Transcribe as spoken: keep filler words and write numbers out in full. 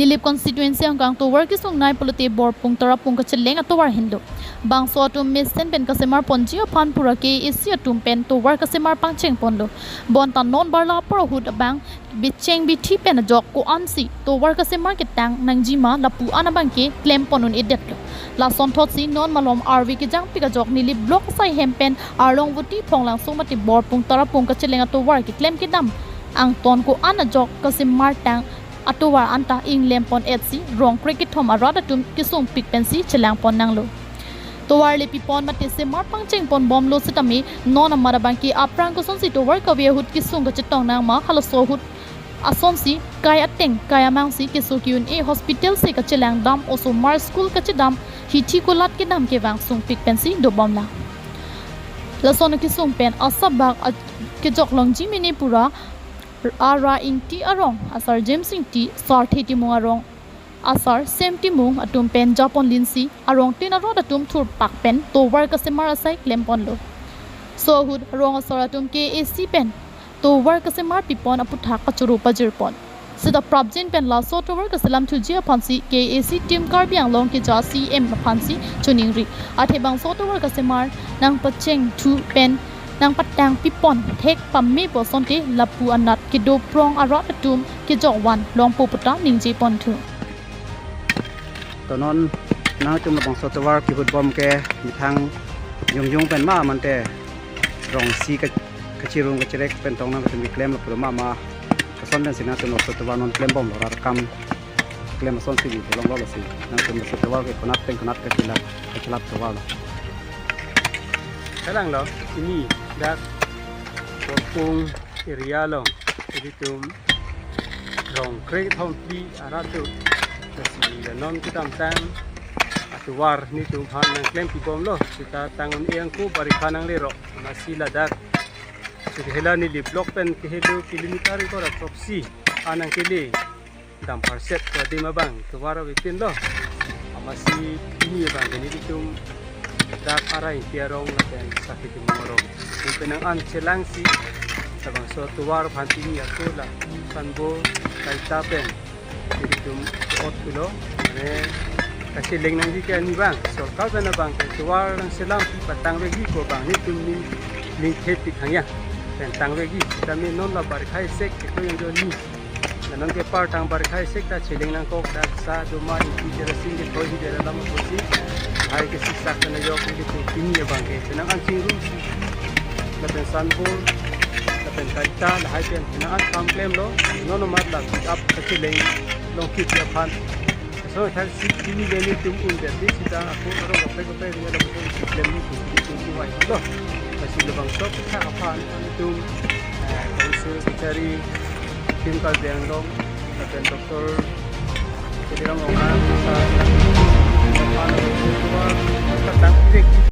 Nilip constituency angkang tovar kesungnei pulote Borpung Tarapung kacheleng atovar henlo. Bangso atum mesen pen kasemar ponji aphan pura K A A C atum pen tovar kasemar pangcheng ponlo. Bonta non barla apor ahut abang bicheng bithi pen ajok ko-ansi tovar kasemar ketang nangjima lapu an abangke klem pon un-edetlo. Lasonthotsi non malom arve kejangpik ajok Nilip block asai hem pen Arlongvoti, Phonglangso mate Borpung Tarapung kacheleng atovar keklem kedam angton ko-an ajok kasemar tang atovar anta inglem pon-etsi rong krekethom arat atum kesungpik pensi chelang pon nanglo. Tovar le pipon mate semar pangcheng pon bomlo sitame non amat abangke aphrang kosonsi tovar kave ahut kesung kachetong nangma, halaso ahut asonsi kai ateng kai amangsi keso ki-un-e, hospital se kachelang dam, osomar school kachedam, hithi kolat kedam kevang sungpik pensi dobomlang. Lason kesung pen asabak a-, kejok longji mene pura Ara Ingti arong asar James Ingti, Sarthe Timung arong asar Sem Timung atum pen japon linsi arongtin arat atum thurpak pen tovar kasemar asai klem ponlo. So ahut rong asar atum K A A C pen tovar kasemar pipon aputhak kachoro pajir pon. Sita prapjin pen laso tovar kaselam thuji aphansi K A A C team Karbi Anglong keja C M aphansi choningri. Athe bangso tovar kasemar nangpacheng thu pen nangpatang pipon thek pame pu asonte lapu anat kedo prong arat atum kejok van longpo puta ningje pon thu. To non nangtum labangso tovar kehut bom ke methang jongjong pen ma mate rong isi ka-, kachirung kachirek pen tong nangtum keklem lapu ma ma. Lason pensi nangtum labangso tovar non klem bomlo, rat kam klem asonsi bi longlo, lasi nangtum labangso tovar ke konat pen konat kachelap kachelap tovar lo. Kalanglo, ini dak Borpung area along ilitum rong krekethom phli arat atum, lasi la non kedamtang atovar nelitum aphan nangklem pibomlo, sita tang un-e angko barikha nanglerok, amatsi ladak, sita hela Nilip block pen kehelo kilometer ingkoi ra throksi an nangkele, dam parset ko adim abang tovar avepinlo. Amatsi pini abang ke nelitum dak Ara Ingti arong lapen Sarthe Timung arong, nelitum penang an chelangsi labangso tovar aphan pini ako lapu sanbor kaita pen nelitum ot pulo, mane kacheleng nangji ke ani abang, sorkar pen abang ke tovar nangselam pi patangvekji pu abang nelitum ning, ningthepik hangya pen tangvekji. Sitame non la barikha isek ke to yang joni. La non ke par tang barikha isek ta cheleng nangkok, dak sa doma Ingti Terasing ke thoi hi dera lam aposi. Hai ke siksak kana yok ke tu pini abang ke penang an chingrumsi lapen sanbor lapen kaita lahai pen penang an kam klemlo. Non amat la pick up kacheleng longkit aphan. So thaksi pini le nelitum un-edetji, sita ako arong kaprek kaprek area lapuson klem ni pusi nelitum kivai lo. Lasi labangso aputhak aphan nelitum, eh, Council Secretary, Team Karbi Anglong, lapen Doctor Tuliram Ronghang, sa, aphan, katang direct